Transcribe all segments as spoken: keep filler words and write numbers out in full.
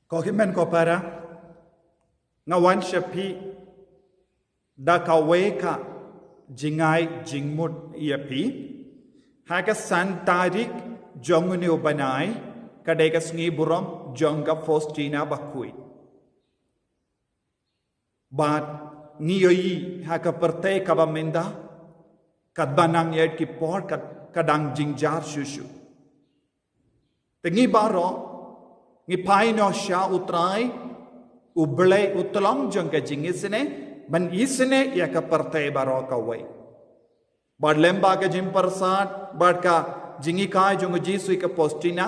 Ko hynmen ko para, nga wan sha phi da kawei ka jingai jingmut ïa phi. Ha ka san tarik jong une u bnai, ka dei ka sngi burom jong ka Faustina Bakhuid. Bad ngi ïohi ha ka pyrthei kaba mynta, katba nang ïaid ki por ka, ka dang jynjar shuh shuh. Te ngi baroh ngi phai noh sha U Trai, U Blei u tlot jong ka jingisynei, ban isynei ïa ka pyrthei baroh kawei. Bad lyngba ka jingpyrsad bad ka jinghikai jong U Jisu ïa ka Faustina,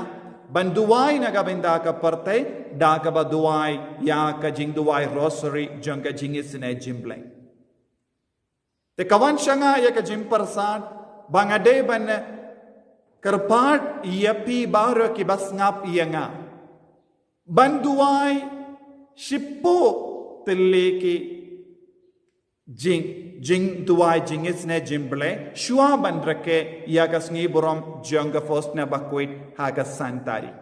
ban duwai na ka bynta ka pyrthei da kaba duwai ïa ka jingduwai Rosary jong ka jingisynei jong U Blei. Te ka wan sha nga ïa ka jingpyrsad ba nga dei ban kyrpad ïa phi baroh kiba sngap ïa nga ban duwai shiphew tylli ki jing, jingduwai jingisynei jong U Blei shuwa ban rakhe ïa ka sngi burom jong ka Faustina Bakhuid ha ka san tarik.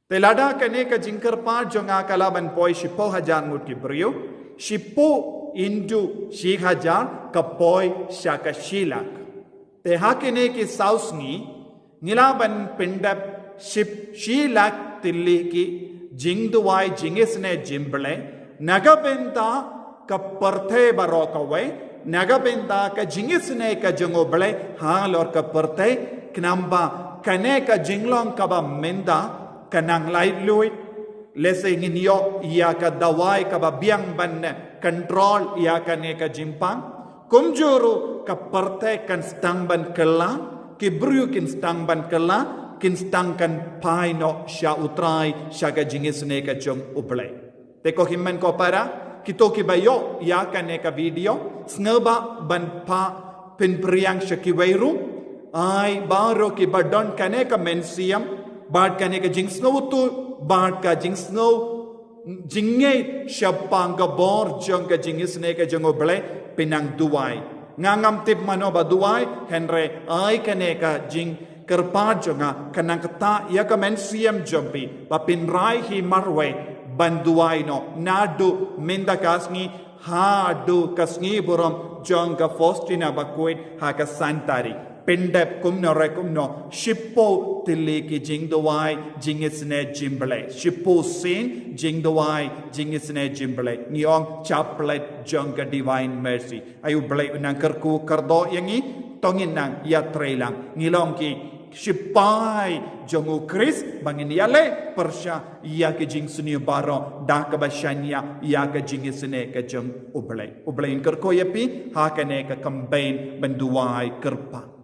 Te lada kane ka jingkyrpad jong nga ka lah ban poi shiphew hajar ngut ki briew, shiphew into shi hajar ka poi sha ka shi lak. Te ha kine ki saw sngi ngi lah ban pyndep ship shi lak tylli ki jingduwai jingisynei jong U Blei na ka bynta ka pyrthei baroh kawei, na ka bynta ka jingisynei ka jong U Blei halor ka pyrthei, khnang ba kane ka jinglong kaba mynta ka nang laitluid. Lehse ngin ïoh ïa ka dawai kaba biang ban control ïa kane ka jingpang. Kumjuh ruh ka pyrthei kan sdang ban kylla, ki briew kin sdang ban kylla, kin sdang kan phai noh sha U Trai, sha ka jingisynei ka jong U Blei. Te ko hynmen ko para, kito kiba ïoh ïa kane ka video, sngewbha ban phah pynpriang sha kiwei ruh, ai baroh kiba don kane ka mynsiem bad kane ka jingsngewthuh bad ka jingsngew jingngeit shaphang ka bor jong ka jingisynei ka jong U Blei, phin nang duwai. Nga ngam tip mano ba duwai, hynrei ai kane ka jingkyrpad jong nga ka nang ktah ïa ka mynsiem jong phi ba phin rai hi marwei ban duwai noh naduh mynta ka sngi haduh ka sngi burom jong ka Faustina Bakhuid ha ka san tarik. Pyndep kumno re kumno shiphew tylli ki jingduwai jingisynei jong U Blei, shiphew sien jingduwai jingisynei jong U Blei, ngi ong chaplet jong ka Divine Mercy. Ai U Blei u nang kyrkhu kyrdoh ïa ngi, to ngin nang ïatreilang, ngi long ki shipai jong U Khrist ba ngin ïaleh pyrshah ïa ki jingsniew baroh da kaba shaniah ïa ka jingisynei ka jong U Blei. U Blei un kyrkhu ïa phi ha kane ka campaign ban duwai kyrpang.